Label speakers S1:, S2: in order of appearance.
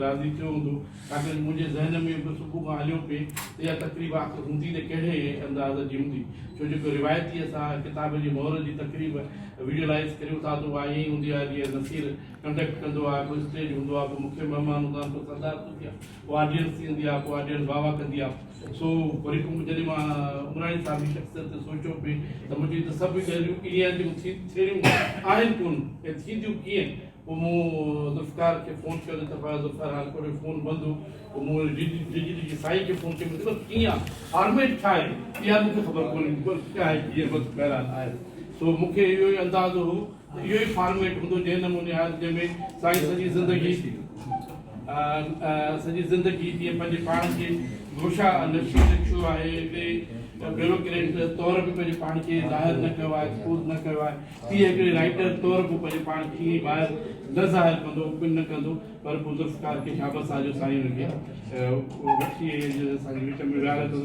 S1: راضي ٿيو هوندو، ڇاڪاڻ جو منهنجي ذهن ۾ به صبح کان هليو پئي ته اها تقريب آخر هوندي ته ڪهڙي انداز جي هوندي، ڇو جيڪو روايتي اسان ڪتاب جي مهورت جي تقريب ويزوئلائيز ڪريون ٿا ته اها ائين ئي هوندي آهي جيئن نصير ڪنڊڪٽ ڪندو آهي، پوء اسٽيج هوندو آهي، پوء مکيه مهمان هوندا آهن، پوء صدارت هوندي آهي، پوء آڊينس ٿيندي آهي، پوء آڊينس واهه واهه ڪندي آهي. سو وري پوء جڏهن مان عمراڻي صاحب جي شخصيت تي سوچيو پئي ته مون چيو ته سڀ ڳالهيون ائين آهن جيڪو ٿيڻيون آهن ڪونه ۽ ٿينديون ڪيئن؟ پوء مون ذوالفقار کي فون ڪيو ته دفعا ذوالفقار هالڪوٽ جو فون بند هو. پوء مون وري ڊجلي جي سائين کي فون ڪيو، مون چيو بس ڪيئن آ فارميٽ ڇا آهي اها مون کي خبر ڪونهي بس آهي ڪيئن بس بهرحال آهي. سو مون کي اهو ئي اندازو هو ته اهو ئي فارميٽ هوندو جنهن نموني آهي جنهن ۾ سائين سڄي زندگي سڄي زندگي جيئن پنهنجي پاڻ کي گوشا نشين رکيو آهي هڪڙي بيوروڪريٽ طور به پنهنجي پاڻ کي ظاهر نه ڪيو آهي ايڪسپوز نه ڪيو آهي تيئن هڪڙي رائيٽر طور به پنهنجي پاڻ کي ائين ٻاهر نه ظاهر ڪندو پڻ نه ڪندو پر پوء ذوالفقار کي شابس آ جو سائين ان کي وٺي اسان جي وچ ۾ ويهاري ٿو.